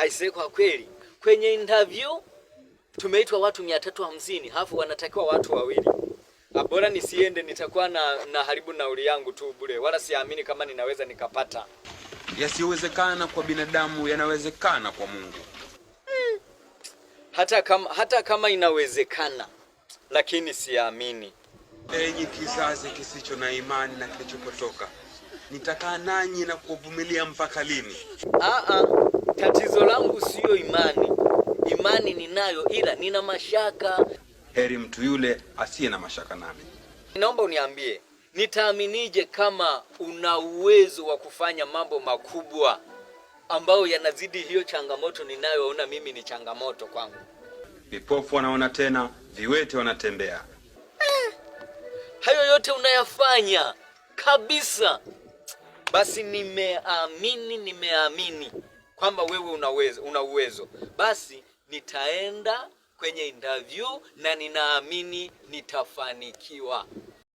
Aisee, kwa kweli kwenye interview tumeitwa watu 350, halafu wanatakiwa watu wawili. Bora nisiende, nitakuwa na haribu nauli yangu tu bure, wala siamini kama ninaweza nikapata. Yasiyowezekana kwa binadamu yanawezekana kwa Mungu. Hata kama inawezekana, lakini siamini. Enyi kizazi kisicho na imani na kilichopotoka, nitakaa nanyi na kuwavumilia mpaka lini? Aa, tatizo langu siyo imani. Imani ninayo, ila nina mashaka. Heri mtu yule asiye na mashaka nami. Naomba uniambie, nitaaminije kama una uwezo wa kufanya mambo makubwa ambayo yanazidi hiyo changamoto ninayoona mimi ni changamoto kwangu? Vipofu wanaona tena, viwete wanatembea. Hayo yote unayafanya kabisa. Basi nimeamini, nimeamini kwamba wewe unaweza, una uwezo. Basi nitaenda kwenye interview na ninaamini nitafanikiwa.